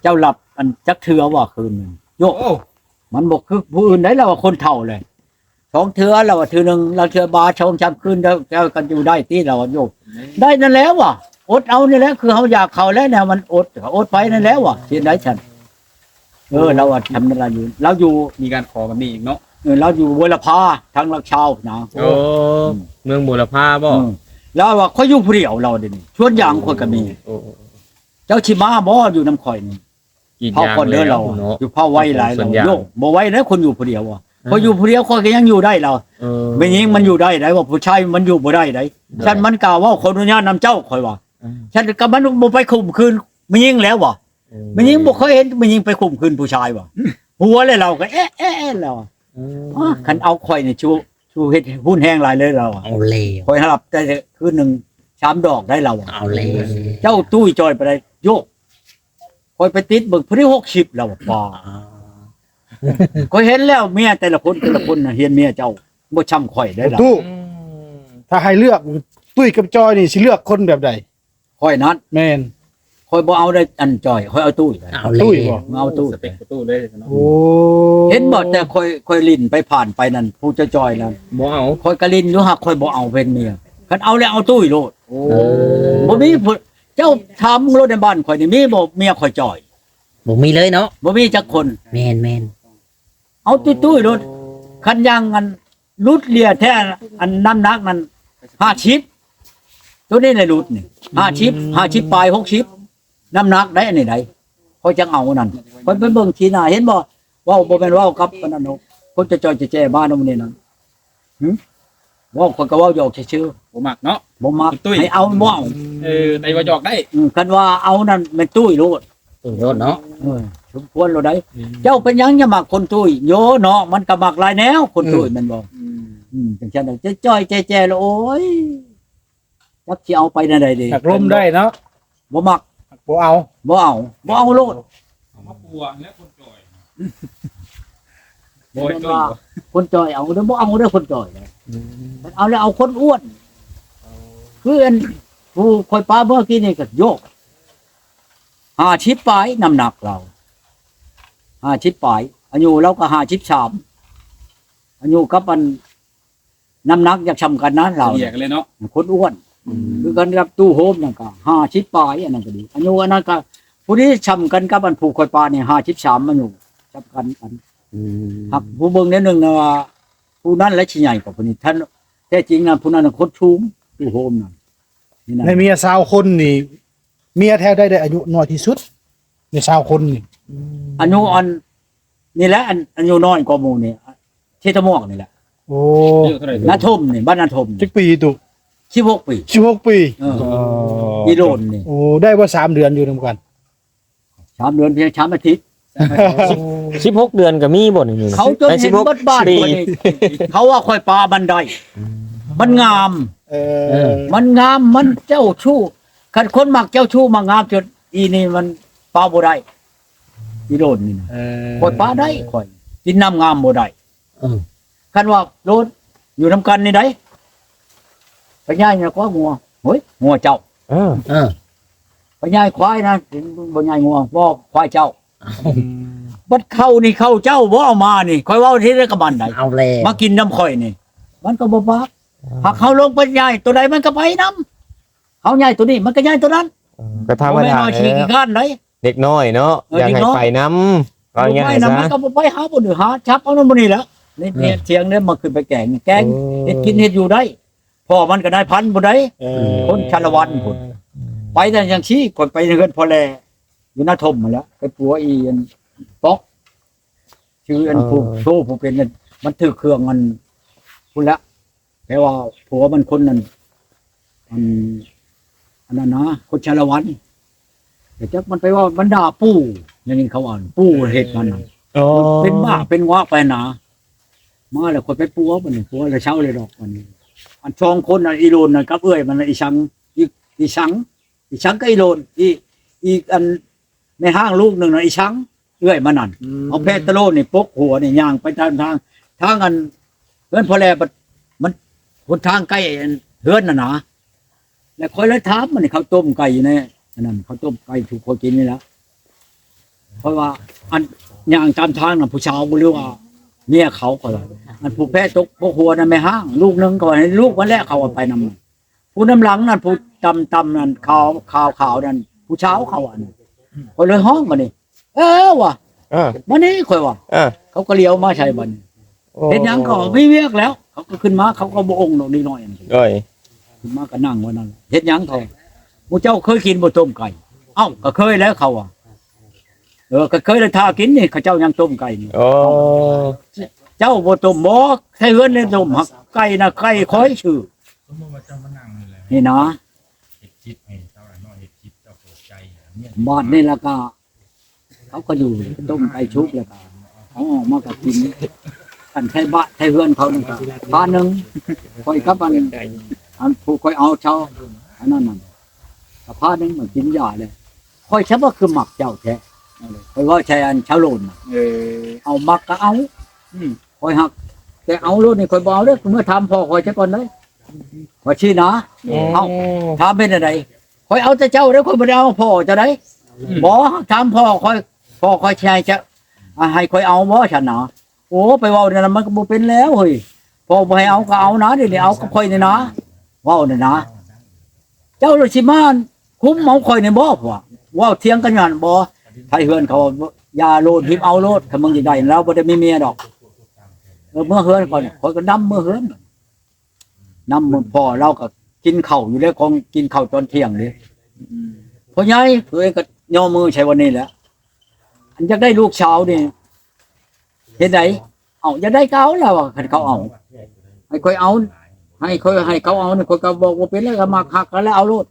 ເຈົ້າຫຼັບອັນຈັກເທື່ອວ່າຄືນໜຶ່ງ? ໂຍກ ໂອ້ ມັນບໍ່ຄືຜູ້ອື່ນໃດ ລາວວ່າຄົນເຖົ້າແຫຼະ ສອງເທື່ອ ລາວວ່າເທື່ອໜຶ່ງ ລາວເທື່ອບາສອງສາມຄືນ ເຈົ້າ ເຈົ້າກໍຢູ່ໄດ້ຕິ ລາວວ່າໂຍກ ໄດ້ນັ້ນແຫຼະວ່າ ອົດເອົານີ້ແຫຼະ ຄືເຮົາຢາກເຂົ້າແຫຼະ ແນວມັນອົດ ກໍອົດໄປນັ້ນແຫຼະວ່າ ຊິເຮັດໄດຊັ້ນ. ເອີ ລາວວ່າທຳນາຢູ່ ລາວຢູ່ ມີການຂໍແບບນີ້ອີກເນາະ. ເອີ ລາວຢູ່ບົວລະພາ ທາງຫຼັກຊາວນະ. ໂອ້ ອືມ ເມືອງບົວລະພາບໍ? ເອີ ລາວວ່າ ຂ້ອຍຢູ່ຜູ້ດຽວ ລາວວ່າ ດຽວນີ້ສວນຢາງຂ້ອຍກໍມີ. ໂອ້ ໂອ້ ເຈົ້າຊິມາບໍ່ ຢູ່ນຳຂ້ອຍນີ້? ກຣີດຢາງແລ້ວເນາະ ເຝົ້າກ່ອນເດີລາວ ຢູ່ເຝົ້າໄວຫຼາຍ ເຈົ້າຂອງສວນຢາງ ລາວວ່າ ໂຍກ ບໍ່ໄວເດ້ ຄົນຢູ່ຜູ້ດຽວວ່າ ເອີ ຂ້ອຍຢູ່ຜູ້ດຽວ ຂ້ອຍກໍຍັງຢູ່ໄດ້ລາວ. ເອີ ແມ່ຍິງມັນຢູ່ໄດ້ໃດ ວ່າຜູ້ຊາຍມັນຢູ່ບໍ່ໄດ້ໃດ. ໂດຍ ຊັ້ນມັນກະເວົ້າ ຂໍອະນຸຍາດນຳເຈົ້າ ຂ້ອຍວ່າ. ເອີ ຊັ້ນກໍມັນບໍ່ໄປຂົ່ມຂືນແມ່ຍິງແລ້ວວ່າ. ເອີ ແມ່ຍິງບໍ່ເຄີຍເຫັນແມ່ຍິງໄປຂົ່ມຂືນຜູ້ຊາຍວ່າ. ຫົວແລ້ວລາວກໍແອະໆໆ ແລ້ວວ່າ. ເອີ ອາ ຄັນເອົາຂ້ອຍນີ້ ຊູ ຊູເຮັດຮຸນແຮງຫຼາຍເລີຍລາວວ່າ. ເອົາແລ້ວ ຂ້ອຍຮັບແຕ່ຄືນໜຶ່ງສາມດອກໄດ໋ລາວວ່າ. ເອົາແລ້ວ ເຈົ້າຕຸ້ຍຈ່ອຍປານໃດ? ໂຍກ ຂ້ອຍໄປຕິດເບິ່ງ ພໍດີຫົກສິບແລ້ວວ່າ. ປ້າ ຂ້ອຍເຫັນແລ້ວ ເມຍແຕ່ລະຄົນ ແຕ່ລະຄົນນະ ຮຽນເມຍເຈົ້າບໍ່ຊ່ຳຂ້ອຍໄດ໋ລາວ. ຕູ້ ອືມ ຖ້າໃຫ້ເລືອກ ຕຸ້ຍກັບຈ່ອຍນີ້ ຊິເລືອກຄົນແບບໃດ? ຂ້ອຍນັ້ນ ແມ່ນ ຂ້ອຍບໍ່ເອົາໄດ້ອັນຈ່ອຍ ຂ້ອຍເອົາຕຸ້ຍ. ເອົາ ຕຸ້ຍບໍ່? ເອົາຕຸ້ຍ ສະເປັກປະຕູເລີຍເນາະ. ໂອ້ ເຫັນບໍ່ ແຕ່ຂ້ອຍ ຂ້ອຍຫຼິ້ນໄປຜ່ານໄປນັ້ນ ຜູ້ຈ່ອຍໆນັ້ນ ບໍ່ເອົາ ຂ້ອຍກໍຫຼິ້ນຢູ່ ຫາກຂ້ອຍບໍ່ເອົາເປັນເມຍ. ຄັນເອົາແລ້ວເອົາຕຸ້ຍໂລດ. ໂອ້ ເອີ ບໍ່ມີຜູ້ ເຈົ້າຖາມໂລດໃນບ້ານຂ້ອຍນີ້ ມີບໍ່ເມຍຂ້ອຍຈ່ອຍ? ບໍ່ມີເລີຍເນາະ ບໍ່ມີຈັກຄົນ. ແມ່ນໆ ເອົາຕຸ້ຍໆໂລດ. ໂອ້ ຄັນຢ່າງອັນ ຫຼຸດເລ່ຍແທ້ ອັນນ້ຳໜັກນັ້ນຫ້າສິບ ໂຕນີ້ແຫຼະຫຼຸດນີ້ ອືມ ຫ້າສິບ ຫ້າສິບປາຍ ຫົກສິບ ນ້ຳໜັກໄດ໋ ອັນນີ້ໄດ໋ ຂ້ອຍຈັ່ງເອົານັ້ນ. ຂ້ອຍໄປເບິ່ງຂີ້ໜ້າ ເຫັນບໍ່? ເວົ້າບໍ່ແມ່ນເວົ້າກັບອັນນັ້ນດອກ ຄົນຈ່ອຍໆແຈ້ໆມານຳນີ້ນັ້ນ. ຫຶ ເວົ້າ ຂ້ອຍກໍເວົ້າຫຍອກຊື່ໆ ບໍ່ມັກເນາະ ບໍ່ມັກ ຕຸ້ຍ ໃຫ້ເອົາບໍ່ເອົາ. ເອີ ແຕ່ວ່າຫຍອກໄດ້. ອືມ ຄັນວ່າເອົານັ້ນແມ່ນຕຸ້ຍໂລດ. ຕຸ້ຍໂລດເນາະ. ເອີ ສົມຄວນໂລດໄດ໋. ອືມ ເຈົ້າເປັນຫຍັງຈະມັກຄົນຕຸ້ຍ? ໂຍເນາະ ມັນກໍມັກຫຼາຍແນວຄົນຕຸ້ຍ. ອືມ ແມ່ນບໍ່? ອືມ ອືມ ຈັ່ງຊັ້ນ ຈະຈ່ອຍແຈ້ໆແລ້ວ ໂອ້ຍ ຈັກຊິເອົາໄປແນວໃດເດ. ຢາກລົມໄດ້ເນາະ. ບໍ່ມັກ ບໍ່ເອົາ ບໍ່ເອົາ ບໍ່ເອົາໂລດ. ເອົາມາປົວແລ້ວຄົນຈ່ອຍ ບໍ່ໃຫ້ຕຸ້ຍ ຄົນຈ່ອຍເອົາເດີ ບໍ່ເອົາເດີຄົນຈ່ອຍ. ອືມ ເອົາແລ້ວເອົາຄົນອ້ວນ. ຄືອັນຜູ້ຂ້ອຍປະເມື່ອກີ້ນີ້ກໍໂຍກ ຫ້າສິບປາຍ ນ້ຳໜັກລາວ ຫ້າສິບປາຍ ອາຍຸລາວກໍຫ້າສິບສາມ ອາຍຸກັບອັນ ນ້ຳໜັກຢາກຊ່ຳກັນນະລາວ ສະເລ່ຍກັນເລີຍເນາະ ຄົນອ້ວນ. ອືມ ຄືກັນກັບຕູ້ໂຮມນັ້ນກໍຫ້າສິບປາຍ ອັນນັ້ນກໍດີ ອາຍຸອັນນັ້ນກໍ ຜູ້ນີ້ຊ່ຳກັນກັບອັນຜູ້ຂ້ອຍປະນີ້ ຫ້າສິບສາມ ອາຍຸຊ່ຳກັນກັນ. ອືມ ຫາກຜູ້ເບິ່ງແນວໜຶ່ງນະວ່າ ຜູ້ນັ້ນແຫຼະຊິໃຫຍ່ກວ່າຜູ້ນີ້. ທ່ານ ແທ້ຈິງນະ ຜູ້ນັ້ນນະຄົນສູງ ຕູ້ໂຮມນັ້ນ. ໃນເມຍຊາວຄົນນີ້ ເມຍແຖວໃດໄດ້ອາຍຸນ້ອຍທີ່ສຸດໃນຊາວຄົນນີ້? ອືມ ອາຍຸອັນ ນີ້ແຫຼະ ອັນ ອາຍຸນ້ອຍກວ່າໝູ່ນີ້ ເຊຕະໝວກນີ້ແຫຼະ. ໂອ້ ອາຍຸເທົ່າໃດ? ນາທົມນີ້ ບ້ານນາທົມ. ຈັກປີຕຸ? ສິບຫົກປີ. ສິບຫົກປີ. ເອີ ອໍ ອີໂລນນີ້. ໂອ້ ໄດ້ບໍ່ສາມເດືອນຢູ່ນຳກັນ? ສາມເດືອນ ພຽງສາມອາທິດ. ສິບຫົກເດືອນກໍມີບໍ່ນີ້? ເຂົາຈົນເຫັນເບິດບ້ານ ເຂົາວ່າຂ້ອຍປະມັນໄດ້ ມັນງາມ. ເອີ ມັນງາມ ມັນເຈົ້າຊູ້. ຄັນຄົນມັກເຈົ້າຊູ້ມັກງາມ ຈົນອີນີ້ມັນປະບໍ່ໄດ້ ອີໂລນນີ້ນະ. ເອີ ຂ້ອຍປະໄດ້ ຂ້ອຍກິນນ້ຳງາມບໍ່ໄດ້. ເອີ ຄັນວ່າໂລດຢູ່ນຳກັນນີ້ໃດ໋ ໄປຍ້າຍຫຍັງກໍງົວ ໂອ້ຍ ງົວເຈົ້າ. ເອີ ເອີ ໄປຍ້າຍຄວາຍນະ ບໍ່ຍ້າຍງົວ ບໍ່ ຄວາຍເຈົ້າ. ເອົ້າ ບັດເຂົ້ານີ້ເຂົ້າເຈົ້າບໍ່ເອົາມານີ້ ຂ້ອຍເວົ້າທີ່ໃດກັບມັນໄດ໋. ເອົາແລ້ວ ມາກິນນຳຂ້ອຍນີ້ ມັນກໍບໍ່ປາກ. ຫາກເຮົາລົງໄປຍ້າຍໂຕໃດມັນກໍໄປນຳ ເຮົາຍ້າຍໂຕນີ້ມັນກໍຍ້າຍໂຕນັ້ນ. ເອີ ກໍທຳມະດາ ບໍ່ແມ່ນວ່າຊິຂີ້ຄ້ານໃດ໋ ເດັກນ້ອຍເນາະ ເອີ ຢາກໃຫ້ໄປນຳ ເດັກນ້ອຍ ເວົ້າງ່າຍໆຊະ ມັນກໍບໍ່ໄປຫາບໍ່ໄດ້ ຫາຈັບເອົານັ້ນບໍ່ນີ້ແຫຼະ. ໃນ ເອີ ເຮັດຖຽງເດ້ ມາຂຶ້ນໄປແກງ ແກງ ເອີ ເຮັດກິນເຮັດຢູ່ໄດ້. ພໍ່ມັນກໍນາຍພັນບໍ່ໄດ້ ເອີ ຄົນຊາລະວັນພຸ້ນ. ໄປແຕ່ຈັ່ງຊີ້ ຂ້ອຍໄປເຮືອນພໍ່ແລ ຢູ່ນາທົມຫັ້ນແຫຼະ ໄປປົວອີອັນປອກ ຊື່ອັນ ເອີ ຜູ້ໂຊຜູ້ເປັນນັ້ນ ມັນຖືກເຄື່ອງອັນພຸ້ນແຫຼະ. ແຕ່ວ່າຜົວມັນຄົນນັ້ນ ອັນ ອັນນັ້ນນະ ຄົນຊາລະວັນ. ແຕ່ຈັກມັນໄປເວົ້າບັນດາປູ່ ໄດ້ຍິນເຂົາເວົ້າ ປູ່ເຮັດມັນນະ. ອໍ ເປັນບ້າເປັນວາກໄປນະ. ມາແລ້ວຂ້ອຍໄປປົວ ບັດນີ້ປົວແລ້ວເຊົາເລີຍດອກ. ບັດນີ້ອັນສອງຄົນນະ ອີໂລນນະ ກັບເອື້ອຍມັນນະ ອີສັງ ອີ ອີສັງ ອີສັງກັບອີໂລນ ອີ ອີກອັນ ແມ່ຮ້າງລູກໜຶ່ງນະ ອີສັງ ເອື້ອຍມັນນັ້ນ. ອືມ ເອົາແພຕະໂລນີ້ປົກຫົວນີ້ ຍ່າງໄປຕາມທາງ ທາງອັນ ເຮືອນພໍ່ແລ ບັດມັນຫົນທາງໃກ້ອັນເຮືອນຫັ້ນນະ. ແລ້ວຂ້ອຍເລີຍຖາມມັນ ເຂົ້າຕົ້ມໄກ່ຢູ່ໃນອັນນັ້ນ ເຂົ້າຕົ້ມໄກ່ທີ່ຂ້ອຍກິນນີ້ລະ. ຂ້ອຍວ່າ ອັນຍ່າງຕາມທາງນະ ຜູ້ສາວບໍ່ ຫຼືວ່າເມຍເຂົາ ຂ້ອຍວ່າ ອັນຜູ້ແພ້ຕົກຫົວນະແມ່ຮ້າງ ລູກໜຶ່ງ ຂ້ອຍວ່າ ໃຫ້ລູກມັນແຫຼະ ເຂົາເອົາໄປນຳ ຜູ້ນຳຫຼັງນັ້ນ ຜູ້ຕ່ຳໆນັ້ນ ຂາວ ຂາວໆນັ້ນ ຜູ້ສາວເຂົາ ອັນຂ້ອຍເລີຍຮ້ອງບາດນີ້ ເອີ ວ່າ ເອີ ມານີ້ ຂ້ອຍວ່າ ເອີ ເຂົາກໍຫຼຽວມາໃສ່ບາດນີ້ ໂອ້ ເຮັດຫຍັງ ເຂົາມີວຽກແລ້ວ ເຂົາກໍຂຶ້ນມາ ເຂົາກໍບໍ່ອົງດອກ ເດັກນ້ອຍນັ້ນ ໂດຍ ຂຶ້ນມາກໍນັ່ງວ່ານັ້ນ ເຮັດຫຍັງ ເຂົາ ໝູ່ເຈົ້າເຄີຍກິນບໍ່ ຕົ້ມໄກ່ ເອົ້າ ກໍເຄີຍແລ້ວ ເຂົາວ່າ ເອີ ກໍເຄີຍແລ້ວ ຖ້າກິນນີ້ ເຂົາເຈົ້າຍັງຕົ້ມໄກ່ນີ້ ໂອ້ ເຈົ້າບໍ່ຕົ້ມບໍ່ ໃສ່ເຮືອນນີ້ຕົ້ມ ຫາກໄກ່ນະ ໄກ່ຂ້ອຍຊື່ ສົມມຸດວ່າເຈົ້າມານັ່ງນີ້ແຫຼະ ນີ້ນະ ເຮັດຈິດໃຫ້ເຈົ້າເນາະ ເຮັດຈິດເຈົ້າເປີດໃຈ ບາດນີ້ລະກະ ເຂົາກໍຢູ່ ຕົ້ມໄກ່ສຸກແລ້ວກໍເອົາອອກມາກໍກິນ ຄັນໃສ່ບາດໃສ່ເຮືອນເຂົານັ້ນກໍພານໜຶ່ງ ຂ້ອຍກັບອັນ ອັນຜູ້ຂ້ອຍເອົາເຊົາ ອັນນັ້ນນະ ກໍພານໜຶ່ງ ມັນກິນຢາແລ້ວ ຂ້ອຍຊະວ່າຄືມັກເຈົ້າແທ້ ຂ້ອຍເວົ້າໃສ່ອັນຊາວໂລນນະ ເອີ ເອົາ ມັກກໍເອົາ ອືມ ຂ້ອຍຮັກ ແຕ່ເອົາໂລດນີ້ ຂ້ອຍບໍ່ເອົາເດີ້ ເມືອຖາມພໍ່ຂ້ອຍຊະກ່ອນເດີ້ ວ່າຊີ້ນະ ໂອ້ ເອົ້າ ຖາມເປັນຈັ່ງໃດ ຂ້ອຍເອົາແຕ່ເຈົ້າເດີ້ ຂ້ອຍບໍ່ໄດ້ເອົາພໍ່ເຈົ້າໃດ ອືມ ບໍ່ ຖາມພໍ່ຂ້ອຍ ພໍ່ຂ້ອຍຊິໃຫ້ເຈົ້າ ອ່າ ໃຫ້ຂ້ອຍເອົາບໍ່ຊັ້ນນະ ໂອ້ ໄປເວົ້າແນວນັ້ນ ມັນກໍບໍ່ເປັນແລ້ວເຮີ້ຍ ພໍ່ບໍ່ໃຫ້ເອົາກໍເອົານະ ດຽວນີ້ເອົາກັບຂ້ອຍນີ້ນະ ເວົ້ານັ້ນນະ ເຈົ້າລະຊິມາຄຸມເອົາຂ້ອຍນີ້ບໍ່ ເວົ້າຖຽງກັນຢູ່ຫັ້ນບໍ່ ໄທເຮືອນເຂົາ ຢ່າໂລດ ຫິບເອົາໂລດ ຄັນມຶງຢາກໄດ້ ລາວບໍ່ໄດ້ມີເມຍດອກ ເອີ ເມືອເຮືອນກ່ອນ ຂ້ອຍກໍນຳເມືອເຮືອນ ນຳພໍ່ລາວກໍກິນເຂົ້າຢູ່ແລ້ວ ຂອງກິນເຂົ້າຕອນທ່ຽງເດ້ ອືມ ພໍ່ໃຫຍ່ ເອີຍ ກໍຍໍມືໃສ່ວັນນີ້ແຫຼະ ອັນຢາກໄດ້ລູກສາວນີ້ເຮັດໃດ ເອົ້າ ຢາກໄດ້ກໍເອົາລາວວ່າ ຄັນເຂົາເອົາ ໃຫ້ຂ້ອຍເອົາ ໃຫ້ຂ້ອຍ ໃຫ້ເຂົາເອົານີ້ ຂ້ອຍກໍບອກບໍ່ເປັນແລ້ວ ກໍມັກຮັກກັນແລ້ວເອົາໂລດ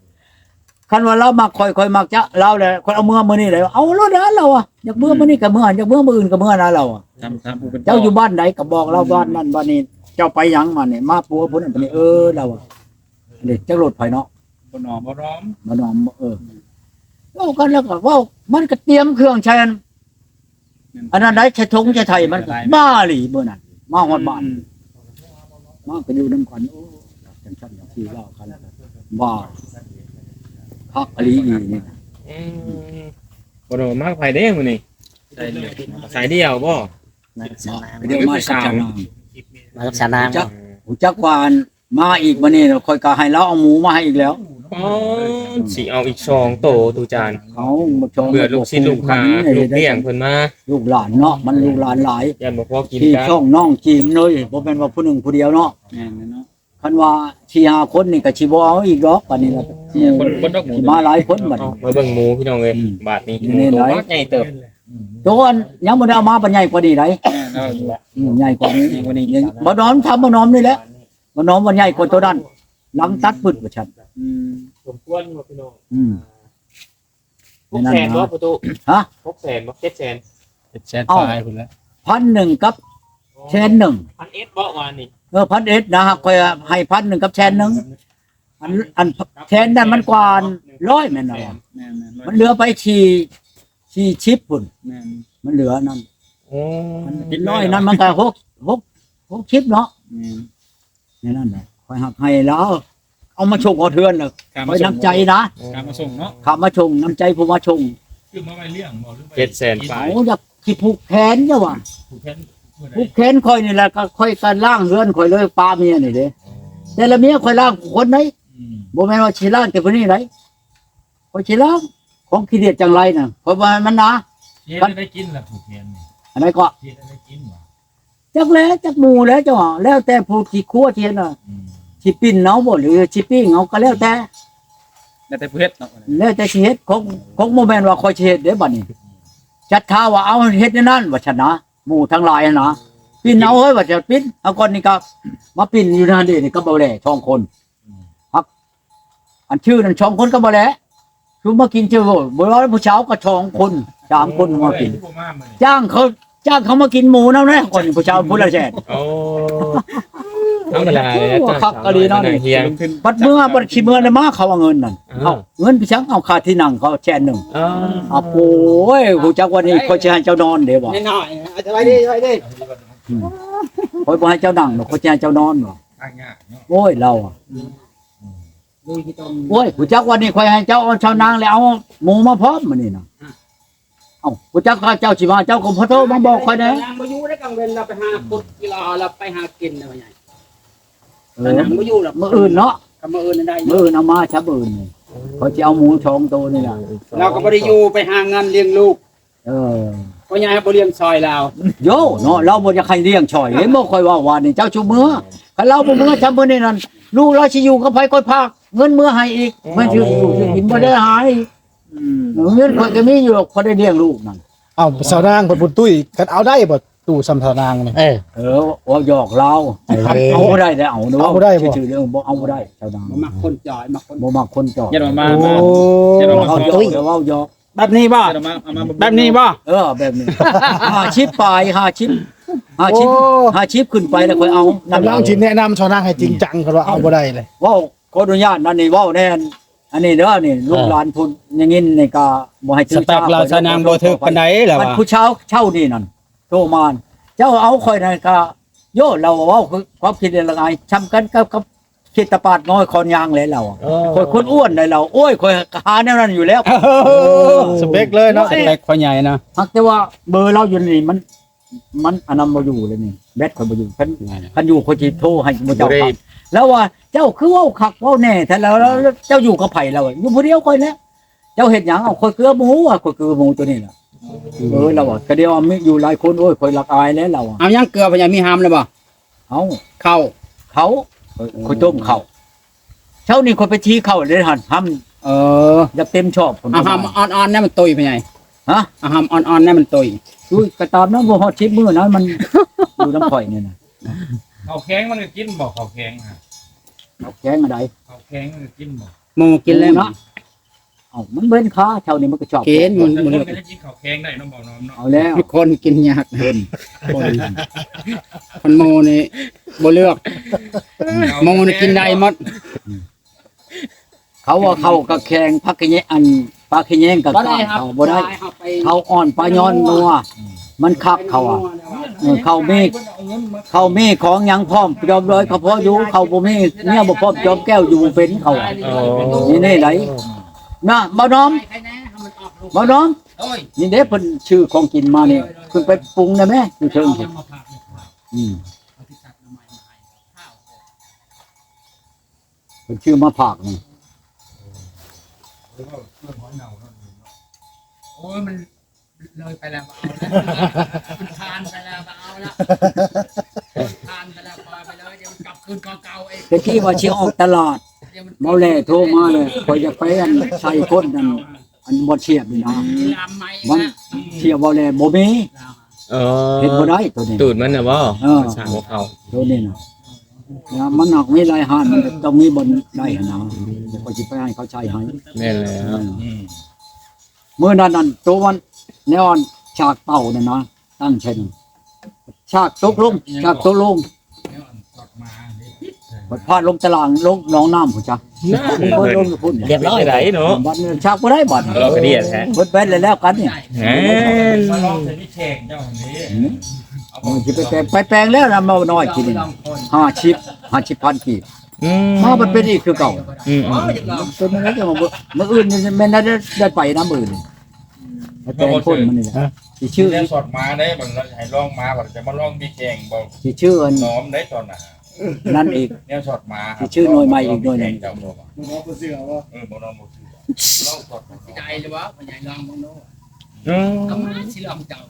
ຄັນວ່າລາວມັກຂ້ອຍ ຂ້ອຍມັກຈະລາວແຫຼະ ຂ້ອຍເອົາເມືອມື້ນີ້ແຫຼະ ເອົາໂລດນະລາວວ່າ ຢາກເມືອມື້ນີ້ກໍເມືອ ຢາກເມືອມື້ອື່ນກໍເມືອນະລາວວ່າ ເຈົ້າຢູ່ບ້ານໃດກໍບອກລາວ ບ້ານນັ້ນບ້ານນີ້ ເຈົ້າໄປຫຍັງມານີ້ ມາປົວຜູ້ນັ້ນຜູ້ນີ້ ເອີ ລາວວ່າ ເດ້ ຈັກລົດໃຜເນາະ ບໍ່ໜອມ ບໍ່ໜອມ ບໍ່ໜອມ ເອີ ເວົ້າກັນແລ້ວກໍເວົ້າ ມັນກໍຕຽມເຄື່ອງໃສ່ອັນ ອັນນັ້ນໄດ໋ ໃສ່ຖົງໃສ່ໄຖ ມັນກໍມາອີ່ຫຼີມື້ນັ້ນ ມາຮອດບ້ານ ອືມ ມາກໍຢູ່ນຳກັນ ໂອ້ ຈັ່ງຊັ້ນຈັ່ງຊີ້ ເວົ້າກັນ ວ່າຄັກອີ່ຫຼີນີ້ ອືມ ບໍ່ໄດ້ມາກັບໃຜເດ້ມື້ນີ້ ສາຍດຽວ ສາຍດຽວບໍ່ ມາກັບສາວນາງ ມາກັບສາວນາງ ຮູ້ຈັກ ຮູ້ຈັກວ່າ ມາອີກບັດນີ້ ຂ້ອຍກໍໃຫ້ລາວເອົາໝູມາໃຫ້ອີກແລ້ວ ອໍ ຊິເອົາອີກສອງໂຕ ຕູຈານ ເອົາ ເພື່ອລູກສິດລູກຫາ ລູກລ້ຽງເພິ່ນມາ ລູກຫຼານເນາະ ມັນລູກຫຼານຫຼາຍ ຢ້ານບໍ່ພໍກິນ ທີ່ຊ່ອງນ້ອງຈີນເລີຍ ບໍ່ແມ່ນວ່າຜູ້ໜຶ່ງຜູ້ດຽວເນາະ ແມ່ນເນາະ ຄັນວ່າສີ່ຫ້າຄົນນີ້ກໍຊິບໍ່ເອົາອີກດອກ ບັດນີ້ລະ ເອີ ຄົນ ຄົນດອກໝູ ຊິມາຫຼາຍຄົນບັດນີ້ ມາເບິ່ງໝູພີ່ນ້ອງເອີຍ ອືມ ບາດນີ້ ນີ້ ໂຕບັກໃຫຍ່ເຕີບ ໂຕອັນຍັງບໍ່ໄດ້ເອົາມາ ບັດໃຫຍ່ກວ່ານີ້ໄດ໋ ເອີ ອືມ ໃຫຍ່ກວ່ານີ້ ໃຫຍ່ກວ່ານີ້ ບໍ່ນອນ ຖາມບໍ່ນອນນີ້ແຫຼະ ບໍ່ນອນ ບໍ່ໃຫຍ່ກວ່າໂຕນັ້ນ ຫຼັງຕັດປຶດວ່າຊັ້ນ ອືມ ສົມຄວນຢູ່ບໍ່ພີ່ນ້ອງ ອືມ ຫົກແສນບໍ່ພໍ່ຕູ້ ຮະ ຫົກແສນບໍ່ ເຈັດແສນ ເຈັດແສນ ເອົ້າ ປາຍພຸ້ນແຫຼະ ພັນໜຶ່ງກັບແສນໜຶ່ງ ພັນເອັດບໍ່ວານີ້ ເອີ ພັນເອັດນະ ຂ້ອຍໃຫ້ພັນໜຶ່ງກັບແສນໜຶ່ງ ອັນ ອັນແສນນັ້ນມັນກວ່າຮ້ອຍແມ່ນບໍ່ ແມ່ນໆ ມັນເຫຼືອໄປສີ່ ສີ່ສິບພຸ້ນ ແມ່ນ ມັນເຫຼືອນັ້ນ ໂອ້ ອັນເປັນຮ້ອຍນັ້ນມັນກໍຫົກ ຫົກ ຫົກສິບເນາະ ແມ່ນ ໃນນັ້ນແຫຼະ ຂ້ອຍຮັກໃຫ້ລາວ ເອົາມາສົ່ງຮອດເຮືອນແລ້ວ ຂ້າມາສົ່ງ ນ້ຳໃຈນະ ຂ້າມາສົ່ງເນາະ ຂ້າມາສົ່ງ ນ້ຳໃຈຜູ້ມາສົ່ງ ຊື້ມາໄວ້ລ້ຽງບໍ່ ຫຼືວ່າ ເຈັດແສນປາຍ ໂອ້ ຢາກຊິຜູກແຂນເຈົ້າວ່າ ຜູກແຂນ ຜູກແຂນຂ້ອຍນີ້ແຫຼະ ກໍຂ້ອຍກໍລ້າງເຮືອນຂ້ອຍເລີຍ ປາເມຍນີ້ເດ້ ອໍ ແຕ່ລະເມຍຂ້ອຍລ້າງຄົນໃດ ອືມ ບໍ່ແມ່ນວ່າຊິລ້າງແຕ່ຜູ້ນີ້ໃດ ຂ້ອຍຊິລ້າງ ຂອງຂີ້ດຽດຈັງໄລນະ ຂ້ອຍວ່າມັນນະ ເຮັດແນວໃດກິນລະຜູກແຂນນີ້ ອັນໃດກໍ ເຮັດແນວໃດກິນຫວາ ຈັກແຫຼະ ຈັກໝູແຫຼະເຈົ້າ ແລ້ວແຕ່ຜູ້ທີ່ຄົວທີ່ເຮັດນະ ອືມ ຊິປີ້ນເອົາບໍ່ ຫຼືຊິປີ້ງເອົາກໍແລ້ວແຕ່ ແລ້ວແຕ່ຜູ້ເຮັດເນາະ ແລ້ວແຕ່ຊິເຮັດ ຂອງ ຂອງບໍ່ແມ່ນວ່າຂ້ອຍຊິເຮັດເດ້ບັດນີ້ ຈັດທ່າວ່າເອົາເຮັດແນວນັ້ນວ່າຊັ້ນນະ ໝູທັງຫຼາຍຫັ້ນນະ ປີ້ນເອົາເຮີ້ຍວ່າຈະປີ້ນ ເອົາກ່ອນນີ້ກໍມາປີ້ນຢູ່ນັ້ນເດ້ ນີ້ກັບບໍ່ແຫຼສອງຄົນ ອືມ ຮັກ ອັນຊື່ນັ້ນສອງຄົນກໍບໍ່ແຫຼ ຄືມາກິນຊື່ ບໍ່ວ່າຜູ້ສາວກໍສອງຄົນສາມຄົນມາກິນ ຈ້າງເຂົາ ຈ້າງເຂົາມາກິນໝູນຳແດ່ ກ່ອນຜູ້ສາວຜູ້ລະແສນ ໂອ້ ທຳມະດາເລີຍ ວ່າຄັກອີ່ຫຼີເນາະນີ້ ບັດເມືອ ບັດຊິເມືອແລ້ວມາເຂົາເອົາເງິນນັ້ນ ເອົາ ເງິນໄປສັງ ເອົາຄ່າທີ່ນັ່ງເຂົາແສນໜຶ່ງ ເອົາ ໂອ້ຍ ຮູ້ຈັກວ່ານີ້ຂ້ອຍຊິໃຫ້ເຈົ້ານອນເດ້ວ່າ ນ້ອຍໆ ສະບາຍດີ ສະບາຍດີ ອືມ ຂ້ອຍບໍ່ໃຫ້ເຈົ້ານັ່ງດອກ ຂ້ອຍຊິໃຫ້ເຈົ້ານອນວ່າ ໂອ້ຍ ລາວ ອືມ ໂອ້ຍ ຮູ້ຈັກວ່ານີ້ຂ້ອຍໃຫ້ເຈົ້າເອົາຊາວນາງ ແລ້ວເອົາໝູມາພ້ອມມື້ນີ້ນະ ອືມ ເອົ້າ ບໍ່ຈັກວ່າເຈົ້າຊິມາ ເຈົ້າກໍບໍ່ໂທມາບອກຂ້ອຍແດ່. ນາງບໍ່ຢູ່ໃນກາງເວັນ ລາວໄປຫາຂຸດກິລາ ລາວໄປຫາກິນນະວ່າຫຍັງ. ເອີ ນາງບໍ່ຢູ່ລະ ມື້ອື່ນເນາະ ກໍມື້ອື່ນໄດ້ ມື້ອື່ນເອົາມາຊະ ມື້ອື່ນນີ້ ເອີ ຂ້ອຍຊິເອົາໝູສອງໂຕນີ້ລະ. ລາວກໍບໍ່ໄດ້ຢູ່ ໄປຫາເງິນລ້ຽງລູກ. ເອີ ພໍ່ໃຫຍ່ບໍ່ລ້ຽງຊ່ອຍລາວ. ໂຢ ເນາະ ລາວບໍ່ຢາກໃຫ້ລ້ຽງຊ່ອຍ ເຫັນບໍ່ ຂ້ອຍເວົ້າວ່ານີ້ ເຈົ້າຊິເມືອ. ຄັນລາວບໍ່ເມືອຊະ ມື້ນີ້ນັ້ນ ລູກລາວຊິຢູ່ກັບໃຜ ຂ້ອຍພາກເງິນເມືອໃຫ້ອີກ ມັນຊິຢູ່ຊິກິນບໍ່ໄດ້ໃຫ້. ອືມ ເງິນຂ້ອຍກໍມີຢູ່ ຂ້ອຍໄດ້ລ້ຽງລູກນັ້ນ. ເອົ້າ ສາວນາງເພິ່ນ ປຸ້ນຕຸ້ຍ ຄັນເອົາໄດ້ບໍ່ ຕູ້ສ່ຳສາວນາງນີ້? ເອີ ເອີ ເວົ້າຫຍອກລາວ. ເອີ ເອົາບໍ່ໄດ້ເດ້ ເອົາ ເອົາບໍ່ໄດ້ບໍ່? ຊື່ໆ ເອີ ບໍ່ ເອົາບໍ່ໄດ້ ສາວນາງ. ບໍ່ມັກຄົນຈ່ອຍ ມັກຄົນ ບໍ່ມັກຄົນຈ່ອຍ. ຢ່າມາ ໂອ້ ມາ ຢ່າມາ ເວົ້າຫຍອກ ເວົ້າຫຍອກ. ແບບນີ້ບໍ່? ແບບນີ້ບໍ່? ເອີ ແບບນີ້ ຫ້າສິບປາຍ ຫ້າສິບ ຫ້າສິບ ໂອ້ ຫ້າສິບຂຶ້ນໄປແລ້ວ ຂ້ອຍເອົາ. ກຳລັງຊິແນະນຳສາວນາງໃຫ້ຈິງຈັງ ຄັນວ່າເອົາບໍ່ໄດ້ເລີຍ. ເວົ້າ ຂໍອະນຸຍາດນັ້ນນີ້ ເວົ້າແນ່ ອັນນີ້ເດີ ນີ້ ເອີ ລູກຫຼານຜູ້ຍິງນີ້ກໍບໍ່ໃຫ້ຖືສາ. ສະເປັກລາວສາວນາງບໍ່ຖືກປານໃດລະວ່າ ອັນຜູ້ຊາວເຊົານີ້ນັ້ນໂທມາ ເຈົ້າເອົາຂ້ອຍນັ້ນກໍ ໂຍ ລາວເວົ້າຄືຄວາມຄິດລະອາຍ ຊ່ຳກັນກັບ ກັບເຂດຕະປາດນ້ອຍຄອນຍາງແຫຼະລາວ. ເອີ ຂ້ອຍຄົນອ້ວນໃດລາວ. ໂອ້ຍ ຂ້ອຍກໍຫາແນວນັ້ນຢູ່ແລ້ວ. ເອີ ສະເປັກເລີຍເນາະ ສະເປັກຂ້ອຍໃຫຍ່ນະ. ຫາກແຕ່ວ່າເບີລາວຢູ່ນີ້ມັນ ມັນອັນນັ້ນບໍ່ຢູ່ເລີຍນີ້ ແບັດຂ້ອຍບໍ່ຢູ່. ຄັນ ຄັນຢູ່ຂ້ອຍຊິໂທໃຫ້ໝູ່ເຈົ້າຟັງ. ລາວວ່າ ເຈົ້າຄືເວົ້າຄັກເວົ້າແນ່ແທ້ລະ ເຈົ້າຢູ່ກັບໃຜລະ? ຢູ່ຜູ້ດຽວຂ້ອຍແຫຼະ. ເຈົ້າເຮັດຫຍັງ? ເອົາ ຂ້ອຍເກືອໝູ ຂ້ອຍເກືອໝູຕົວນີ້ລະ. ເອີ ລາວວ່າ ກະດຽວມີຢູ່ຫຼາຍຄົນ ໂອ້ຍ ຂ້ອຍລະອາຍແຫຼະລາວວ່າ. ເອົາຫຍັງເກືອ ພະຍາ ມີຫາມແລ້ວບໍ່? ເອົາ ເຂົ້າ ເຂົ້າ ຂ້ອຍຕົ້ມເຂົ້າ. ເຊົ້ານີ້ຂ້ອຍໄປຈີ່ເຂົ້າເດ້ຫັ້ນ ຫຳ. ເອີ ຢາກເຕັມຊອບພຸ້ນ. ເອົາຫຳອ່ອນໆ ແນ່ມັນຕຸ້ຍ ພະຍາ. ຮະ? ເອົາຫຳອ່ອນໆ ແນ່ມັນຕຸ້ຍ. ຕຸ້ຍກໍຕາມນັ້ນ ບໍ່ຮອດສິບມື້ນະ ມັນຢູ່ນຳຂ້ອຍນີ້ນະ. ເຂົ້າແຂງມັນກໍກິນບໍ່? ເຂົ້າແຂງ ເຂົ້າແຂງອັນໃດ? ເຂົ້າແຂງມັນກໍກິນບໍ່? ໝູກິນແລ້ວ ໝູນະ. ເອົ້າ ມັນເວັ້ນຄາ ແຖວນີ້ມັນກໍຊອບ ກິນ ມັນ ມັນກໍໄດ້ກິນເຂົ້າແຂງໄດ້ເນາະ ບໍ່ນ້ອມເນາະ. ເອົາແລ້ວ ຄົນກິນຍາກ ເພິ່ນ ຄົນ ຄົນໝູນີ້ບໍ່ເລືອກ ໝູນີ້ກິນໄດ້ໝົດ. ເຂົາວ່າເຂົ້າກັບແຂງ ຜັກຂະແຍງ ອັນ ປາຂະແຍງກັບ ບໍ່ໄດ້ ເຂົ້າບໍ່ໄດ້ ເຂົ້າອ່ອນ ປາຍອນນົວ ມັນຄັກເຂົາວ່າ. ເອີ ເຂົ້າມີ ເຂົ້າມີຂອງຫຍັງພ້ອມ ຈອມດອຍກໍພໍຢູ່ ເຂົ້າບໍ່ມີ ເມຍບໍ່ພ້ອມ ຈອມແກ້ວຢູ່ບໍ່ເປັນ ເຂົາວ່າ. ອໍ ນີ້ ນີ້ໃດນະ ບ່າວນ້ອມ ບ່າວນ້ອມ. ໂອ້ຍ ນີ້ເດ້ ເພິ່ນຊື້ຂອງກິນມານີ້ ຂຶ້ນໄປປຸງໄດ້ແມ ຢູ່ເທິງພຸ້ນ. ອືມ ເພິ່ນຊື້ມາຝາກນີ້. ໂອ້ຍ ມັນເລີຍໄປແລ້ວ ບໍ່ເອົາແລ້ວ ມັນຜ່ານໄປແລ້ວ ບໍ່ເອົາແລ້ວ ຜ່ານໄປແລ້ວ ປ່ອຍໄປເລີຍ ດຽວມັນກັບຄືນກອງເກົ່າອີກ. ແຕ່ກີ້ວ່າຊິອອກຕະຫຼາດ ດຽວມັນ ເມົາແຫຼໂທມາເລີຍ ຂ້ອຍຢາກໄປອັນໃສ່ຄົນນັ້ນ ອັນບໍ່ສຽບນີ້ນະ ອືມ ມັນສຽບບໍ່ແລບໍ່ມີ. ອໍ ເຮັດບໍ່ໄດ້ໂຕນີ້ ຕູດມັນນະບໍ່? ເອີ ມັນສ້າງບໍ່ເຂົ້າ ໂຕນີ້ນະ. ມັນຫາກມີຫຼາຍຮ້ານ ມັນຕ້ອງມີບ່ອນໄດ້ຫັ້ນນະ ແລ້ວຂ້ອຍຊິໄປໃຫ້ເຂົາໃສ່ໃຫ້. ແມ່ນແລ້ວ ອືມ ມື້ນັ້ນນັ້ນ ໂຕມັນແນວອັນສາກເປົ່ານັ້ນນະ ຕັ້ງໃສ່ນັ້ນ ສາກຕົກລົງ ສາກຕົກລົງ ບັດພາດລົງຕະຫຼາງ ລົງໜອງນ້ຳພຸ້ນຈ້ະ ເບິດລົງພຸ້ນ ລຽບຮ້ອຍໄດ໋ເນາະ. ບັດນີ້ຊັກບໍ່ໄດ້ບັດ ເອົາກະເດຍແທ້ ເບິດແບດແລ້ວກັນນີ້. ແມ່ນ ມາລອງໃສ່ມີແຂງເຈົ້າຫັ້ນເດ້ ອືມ ຊິໄປແປງ ໄປແປງແລ້ວນະ ເມົານ້ອຍກິນນີ້ ຫ້າສິບ ຫ້າສິບພັນກີບ. ອືມ ມາບັດເປັນອີກຄືເກົ່າ. ອືມໆ ເປັນແນວໃດຈັ່ງວ່າ ມື້ອື່ນນີ້ແມ່ນໄດ້ ໄດ້ໄປນຳມື້ອື່ນ ໄປແປງຄົນມັນນີ້ແຫຼະ ຊິຊື່ ແນວສອດມາໄດ້ ບັດໃຫ້ລອງມາ ບັດຈະມາລອງມີແຂງບໍ່ ຊິຊື່ອັນ ນ້ອມໄດ້ຕອນນັ້ນ ນັ້ນອີກ ແນວສອດມາ ຊິຊື່ໜ່ວຍໃໝ່ອີກໜ່ວຍໜຶ່ງ. ເຈົ້າບໍ່ ບໍ່ເຊື່ອບໍ່? ເອີ ບໍ່ນ້ອງບໍ່ເຊື່ອ ລອງສອດ ຊິໄດ້ຫຼືບໍ່ ພໍ່ໃຫຍ່ລອງເບິ່ງດູ. ອືມ ເອົາມາຊິລອງເຈົ້າ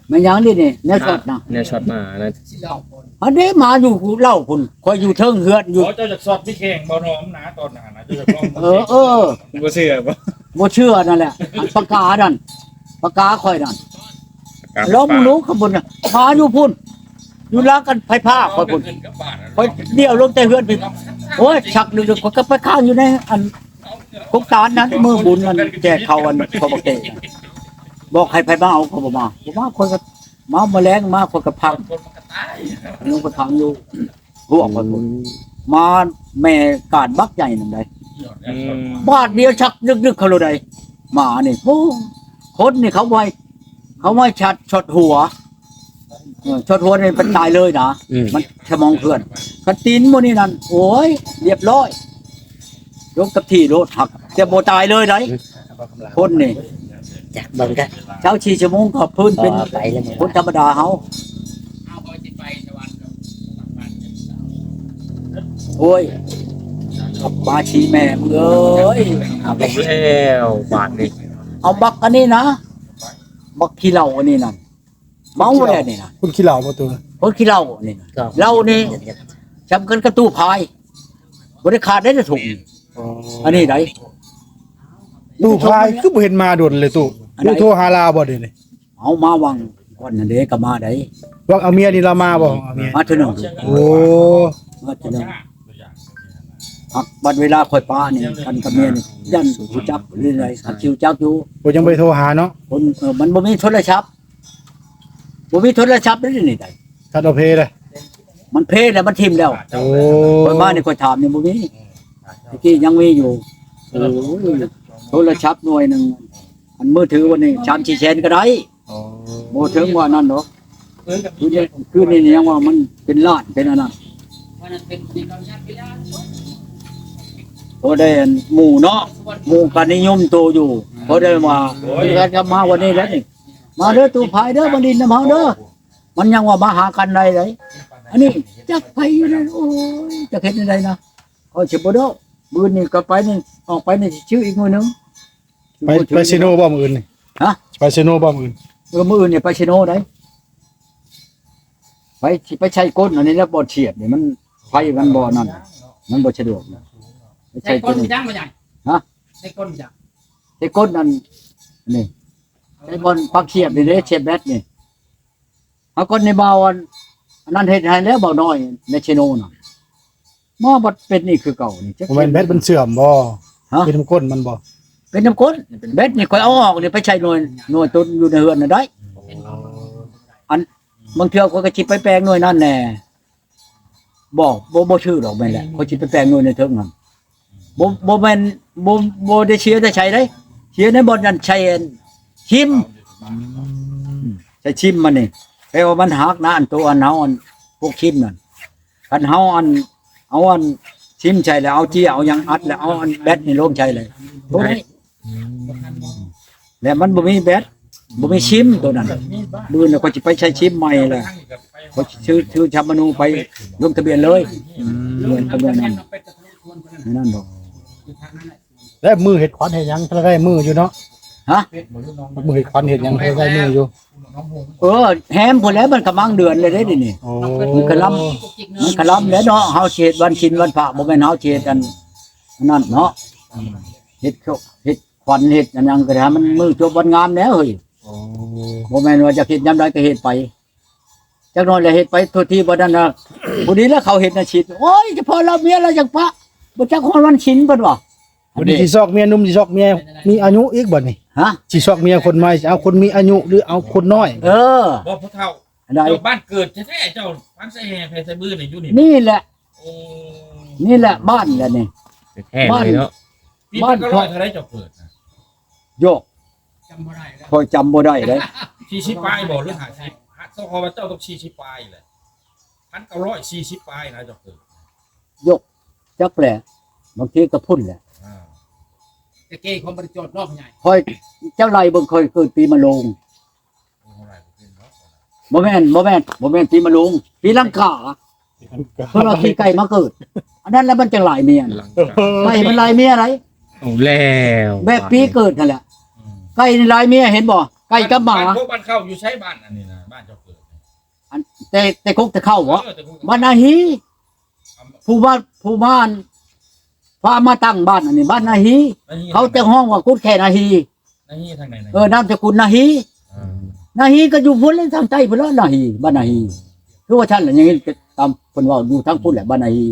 ແມ່ນຫຍັງນີ້ນີ້ ແນວສອດນະ ແນວສອດມານັ້ນ ຊິລອງເບິ່ງ. ອັນນີ້ມາຢູ່ເລົ່າພຸ້ນ ຂ້ອຍຢູ່ເທິງເຮືອນຢູ່. ອໍ ເຈົ້າຢາກສອດມີແຂງບໍ່ ນ້ອມນະ ຕອນນັ້ນນະ ເຈົ້າຢາກລອງ. ເອີ ເອີ ບໍ່ເຊື່ອບໍ່? ບໍ່ເຊື່ອນັ້ນແຫຼະ ອັນປາການັ້ນ ປາກາຂ້ອຍນັ້ນ ປາກາ ລອງເບິ່ງດູຂ້າງບົນນະ ມາຢູ່ພຸ້ນ ຢູ່ຫຼັງກັນໄຟຟ້າຂ້ອຍພຸ້ນ ຂ້ອຍດຽວລົງແຕ່ເຮືອນພີ້. ໂອ້ຍ ຊັກດຶກໆ ຂ້ອຍກໍໄປຄ້າງຢູ່ໃນອັນກົກຕານນັ້ນ ມື້ບຸນນັ້ນແຈກເຂົ້າອັນພໍ່ບັກເຕະ ບອກໃຫ້ໃຜມາເອົາ ເຂົາບໍ່ມາ ບໍ່ມາ ຂ້ອຍກໍມາ ມາແລງມາ ຂ້ອຍກໍພັກ ລົງໄປຂັງຢູ່ ຫົວຂ້ອຍພຸ້ນ ອືມ ມາແມ່ກາດບັກໃຫຍ່ນັ້ນໃດ໋ ອືມ ບາດດຽວຊັກດຶກໆ ເຂົາໂລດໃດ໋ ໝານີ້ ໂອ້ ຄົນນີ້ເຂົາໄວ້ ເຂົາໄວ້ຊັດ ຊັດຫົວ ເອີ ຊັດຫົວນີ້ມັນຕາຍເລີຍນະ ອືມ ມັນສະໝອງເຄື່ອນ ຄັນຕີນມື້ນີ້ນັ້ນ ໂອ້ຍ ລຽບຮ້ອຍ ລົງກັບທີ່ໂລດ ຫັກ ແຕ່ບໍ່ຕາຍເລີຍໃດ໋ ອືມ ຄົນນີ້ ຈັກເບິ່ງກັນ ຊາວສີ່ຊົ່ວໂມງກໍຟື້ນເປັນ ອໍ ໄປແລ້ວ ຄົນທຳມະດາເຮົາ. ໂອ້ຍ ກັບມາຊີແມ່ມຶງເອີຍ ເອົາແລ້ວບາດນີ້ ເອົາບັກອັນນີ້ນະ ບັກຂີ້ເຫຼົ້າອັນນີ້ນະ ເມົາແລ້ວນີ້ນະ ຄົນຂີ້ເຫຼົ້າບໍ່ຕູ ຄົນຂີ້ເຫຼົ້ານີ້ນະ ເຫຼົ້ານີ້ ສຳຄັນກັບຕູ້ພາຍ ບໍ່ໄດ້ຂາດໄດ້ນະ ທຸກ ອໍ ອັນນີ້ໃດ ຕູ້ພາຍຄືບໍ່ເຫັນມາດົນເລີຍຕູ້ ອັນໃດ ຕູ້ໂທຫາລາວບໍ່ເດນີ້? ເອົາມາຫວ່າງກ່ອນນັ້ນເດ້ກໍມາໄດ້ ຫວ່າງເອົາເມຍນີ້ລາວມາບໍ່? ເອົາເມຍ ມາເທື່ອໜຶ່ງ ໂອ້ ມາເທື່ອໜຶ່ງ ຫາກບັດເວລາຂ້ອຍປະນີ້ ກັນກັບເມຍນີ້ ຢ້ານຮູ້ຈັກຫຼືໃດ ຫາກຊິຮູ້ຈັກຢູ່ ໂອ້ ຍັງບໍ່ໄດ້ໂທຫາເນາະ ຄົນ ເອີ ມັນບໍ່ມີໂທລະສັບ ບໍ່ມີໂທລະສັບເດ້ນີ້ໃດ ຄັນເອົາເພເດ້ ມັນເພແລ້ວ ມັນຖິ້ມແລ້ວ ໂອ້ ຂ້ອຍມານີ້ຂ້ອຍຖາມນີ້ບໍ່ມີ ຕະກີ້ຍັງມີຢູ່ ໂອ້ຍ ໂທລະສັບໜ່ວຍໜຶ່ງ ອັນມືຖືວັນນີ້ສາມສີ່ແສນກໍໄດ້ ອໍ ບໍ່ເຖິງວ່ານັ້ນດອກ ຄືນີ້ ຄືນີ້ຍັງວ່າມັນເປັນລ້ານເປັນອັນນັ້ນ ພໍໄດ້ອັນໝູ່ເນາະ ໝູ່ກໍນິຍົມໂຕຢູ່ ພໍໄດ້ວ່າ ຄືກັນກັບມາວັນນີ້ແຫຼະນີ້ ມາເດີຕູ້ພາຍເດີ ມາຫຼິ້ນນຳເຮົາເດີ ມັນຍັງວ່າມາຫາກັນໄດ້ໃດ ອັນນີ້ຈັກໃຜຢູ່ນັ້ນ ໂອ້ຍ ຈັກເຮັດແນວໃດນະ ຂ້ອຍຊິບໍ່ເດີ ມື້ນີ້ກໍໄປນີ້ ອອກໄປນີ້ຊິຊື້ອີກມື້ໜຶ່ງ ໄປ ໄປເຊໂນບໍ່ມື້ອື່ນນີ້? ຮະ? ໄປເຊໂນບໍ່ມື້ອື່ນ? ເອີ ມື້ອື່ນນີ້ໄປເຊໂນໃດ ໄປ ຊິໄປໃສ່ກົ້ນ ອັນນີ້ແຫຼະ ບ່ອນສຽບນີ້ ມັນ ໄຟມັນບໍ່ນັ້ນ ມັນບໍ່ສະດວກນະ ໄປໃສ່ ໃສ່ກົ້ນ ກົ້ນ ຍັງບໍ່ໃຫຍ່? ຮະ? ໃສ່ກົ້ນ ຍັງ ໃສ່ກົ້ນນັ້ນ ນີ້ ໃສ່ບ່ອນປັກສຽບນີ້ເດ້ ສຽບແບັດນີ້ ເອົາກ່ອນໃນບ່າວອັນ ອັນນັ້ນເຮັດໃຫ້ແລ້ວ ບ່າວນ້ອຍໃນເຊໂນນະ ມາບັດເປັນນີ້ຄືເກົ່ານີ້ ຈັກ ບໍ່ແມ່ນແບັດມັນເສື່ອມບໍ່? ຮະ? ເປັນນຳກົ້ນມັນບໍ່? ເປັນນຳກົ້ນ ແບັດນີ້ຂ້ອຍເອົາອອກນີ້ໄປໃສ່ໜ່ວຍ ໜ່ວຍຕົນຢູ່ໃນເຮືອນນັ້ນໄດ້ ອັນ ບາງເທື່ອຂ້ອຍກໍຊິໄປແປງໜ່ວຍນັ້ນແດ່ ບໍ່ ບໍ່ ບໍ່ຊື້ດອກ ແມ່ນແຫຼະ ຂ້ອຍຊິໄປແປງໜ່ວຍໃນເທິງຫັ້ນ ບໍ່ ບໍ່ແມ່ນ ບໍ່ ບໍ່ໄດ້ເສຍແຕ່ໃສ່ເດ້ ເສຍໃນບ່ອນນັ້ນໃສ່ອັນຊິມ ອືມ ໃສ່ຊິມມັນນີ້ ແປວ່າມັນຫັກນະ ອັນໂຕອັນເຮົາອັນພວກຊິມນັ້ນ ຄັນເຮົາອັນ ເອົາອັນຊິມໃສ່ແລ້ວ ເອົາເຈ້ຍເອົາຫຍັງອັດ ແລ້ວເອົາອັນແບັດນີ້ລົງໃສ່ເລີຍ ບໍ່ໄດ້ ອືມ ແລະມັນບໍ່ມີແບັດ ບໍ່ມີຊິມໂຕນັ້ນ ມື້ອື່ນຂ້ອຍຊິໄປໃຊ້ຊິມໃໝ່ແຫຼະ ຂ້ອຍຊິຊື້ ຊື້ຊຳມະນູໄປລົງທະບຽນເລີຍ ອືມ ເງິນທະບຽນນັ້ນ ນັ້ນດອກ ແລ້ວມື້ເຮັດຂວັນເຮັດຫຍັງ ຖ້າໄດ້ມື້ຢູ່ເນາະ ຮະ? ມື້ເຮັດຂວັນເຮັດຫຍັງ ຖ້າໄດ້ມື້ຢູ່ ເອີ ແຮມພຸ້ນແຫຼະ ມັນກຳລັງເດືອນເລີຍເດ້ ດຽວນີ້ ໂອ້ ມັນກະລຳ ມັນກະລຳແຫຼະເນາະ ເຮົາຊິເຮັດວັນສິນວັນພະ ບໍ່ແມ່ນເຮົາຊິເຮັດອັນ ອັນນັ້ນເນາະ ອືມ ເຮັດເຮັດ ຂວັນເຮັດອັນຫຍັງກໍໄດ້ ໃຫ້ມັນມື້ຈົບວັນງາມແລ້ວເຮີ້ຍ ໂອ້ ບໍ່ແມ່ນວ່າຢາກເຮັດຍາມໃດກໍເຮັດໄປ ຈັກໜ້ອຍລະເຮັດໄປທົ່ວທີບ ບັດນັ້ນນະ ພໍດີລະເຂົາເຮັດນະຊິດ ໂອ້ຍ ສະເພາະລາວເມຍລາວຈັ່ງປະ ບໍ່ຈັກຮອດວັນສິນເພິ່ນວ່າ ບັດນີ້ຊິຊອກເມຍໜຸ່ມ ຊິຊອກເມຍມີອາຍຸອີກບັດນີ້ ຮະ ຊິຊອກເມຍຄົນໃໝ່ ຊິເອົາຄົນມີອາຍຸ ຫຼືເອົາຄົນນ້ອຍ ເອີ ບໍ່ ຜູ້ເຖົ້າ ອັນໃດ ເຈົ້າບ້ານເກີດແທ້ໆ ເຈົ້າພັນໄຊແຫ່ແພໄຊບືນນີ້ຢູ່ນີ້ ນີ້ແຫຼະ ໂອ້ ນີ້ແຫຼະບ້ານແຫຼະນີ້ ແທ້ໆ ບ້ານເລີຍເນາະ ປີ ບ້ານ ເກົ້າຮ້ອຍເທົ່າໃດເຈົ້າເກີດນະ? ໂຍກ ຈຳບໍ່ໄດ້ແລ້ວ ຂ້ອຍຈຳບໍ່ໄດ້ເດ້ ສີ່ສິບປາຍບໍ່ ຫຼື ຫ້າສິບ ເຈົ້າ ເຂົາວ່າເຈົ້າຕ້ອງສີ່ສິບປາຍແຫຼະ ພັນເກົ້າຮ້ອຍສີ່ສິບປາຍນະເຈົ້າເກີດ ໂຍກ ຈັກແຫຼະ ບາງທີກໍພຸ້ນແຫຼະ ອ່າ ແຕ່ເກຂອງບໍ່ໄດ້ຈອດເນາະ ພໍ່ໃຫຍ່ ຂ້ອຍ ເຈົ້າໄລ່ເບິ່ງ ຂ້ອຍເກີດປີມະໂລງ ບໍ່ແມ່ນ ບໍ່ແມ່ນ ບໍ່ແມ່ນປີມະໂລງ ປີລັງກາ ເພິ່ນວ່າຂີ້ໄກ່ມາເກີດ ອັນນັ້ນແຫຼະມັນຈັ່ງຫຼາຍເມຍ ໄກ່ມັນຫຼາຍເມຍໃດ ເອົາແລ້ວ ແບບປີເກີດຫັ້ນແຫຼະ ອືມ ໄກ່ນີ້ຫຼາຍເມຍ ເຫັນບໍ່ ໄກ່ກັບໝາ ບ້ານ ບ້ານເຂົາຢູ່ໃສ ບ້ານອັນນີ້ນະ ບ້ານເຈົ້າເກີດ ອັນ ແຕ່ ແຕ່ກົກແຕ່ເຄົ້າບໍ? ເອີ ແຕ່ກົກແຕ່ເຄົ້າ ບ້ານນາຮີ ຜູ້ບ້ານ ຜູ້ບ້ານ ພາມາຕັ້ງບ້ານອັນນີ້ ບ້ານນາຮີ ນາຮີ ເຂົາຈະຮ້ອງວ່າກຸດແຄນາຮີ ນາຮີທາງໃດນະ? ເອີ ນາມສະກຸນນາຮີ ອ່າ ນາຮີກໍຢູ່ພຸ້ນແຫຼະ ທາງໃຕ້ພຸ້ນແຫຼະ ນາຮີ ບ້ານນາຮີ ຄືວ່າຊັ້ນແຫຼະ ຍັງເຫັນຕາມເພິ່ນເວົ້າຢູ່ທາງພຸ້ນແຫຼະ ບ້ານນາຮີ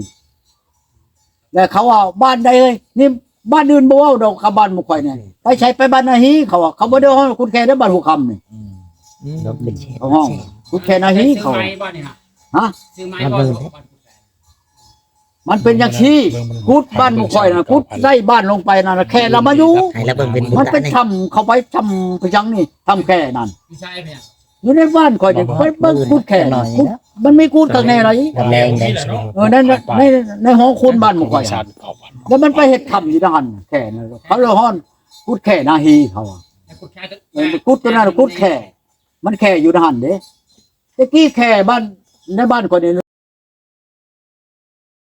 ແລ້ວເຂົາວ່າບ້ານໃດເອີຍ ນີ້ບ້ານອື່ນບໍ່ເວົ້າດອກ ກັບບ້ານໝູ່ຂ້ອຍນີ້ ໄປໃສໄປບ້ານນາຮີ ເຂົາວ່າ ເຂົາບໍ່ໄດ້ຮ້ອງກຸດແຄເດີ ບ້ານຫົວຄຳນີ້ ອືມ ອືມ ເຂົາຮ້ອງກຸດແຄນາຮີ ເຂົາ ຊື່ໃໝ່ບໍ່ນີ້ນະ? ຮະ? ຊື່ໃໝ່ບໍ່? ມັນເປັນຈັ່ງຊີ້ ກຸດບ້ານໝູ່ຂ້ອຍນະ ກຸດໃຕ້ບ້ານລົງໄປນັ້ນນະ ແຄລະມາຢູ່ ໃຫ້ລະເບິ່ງເປັນບຸນ ມັນເປັນຖ້ຳ ເຂົ້າໄປຖ້ຳໄປຫຍັງນີ້ ຖ້ຳແຄນັ້ນ ຢູ່ໃສເພິ່ນ? ຢູ່ໃນບ້ານຂ້ອຍນີ້ ໄປເບິ່ງກຸດແຄ ມັນມີກຸດຂ້າງໃນໃດ ແມງແດງ ເອີ ໃນ ໃນ ໃນຫໍຄູນບ້ານໝູ່ຂ້ອຍ ແລ້ວມັນໄປເຮັດຖ້ຳຢູ່ໃນຫັ້ນ ແຄນັ້ນ ເຂົາເລີຍຮ້ອງ ກຸດແຄນາຮີ ເຂົາວ່າ ແລ້ວ ເອີ ກຸດຕົວນັ້ນ ກຸດແຂ້ ມັນແຂ້ຢູ່ໃນຫັ້ນເດ້. ແຕ່ກີ້ແຂ້ບ້ານ ໃນບ້ານຂ້ອຍນີ້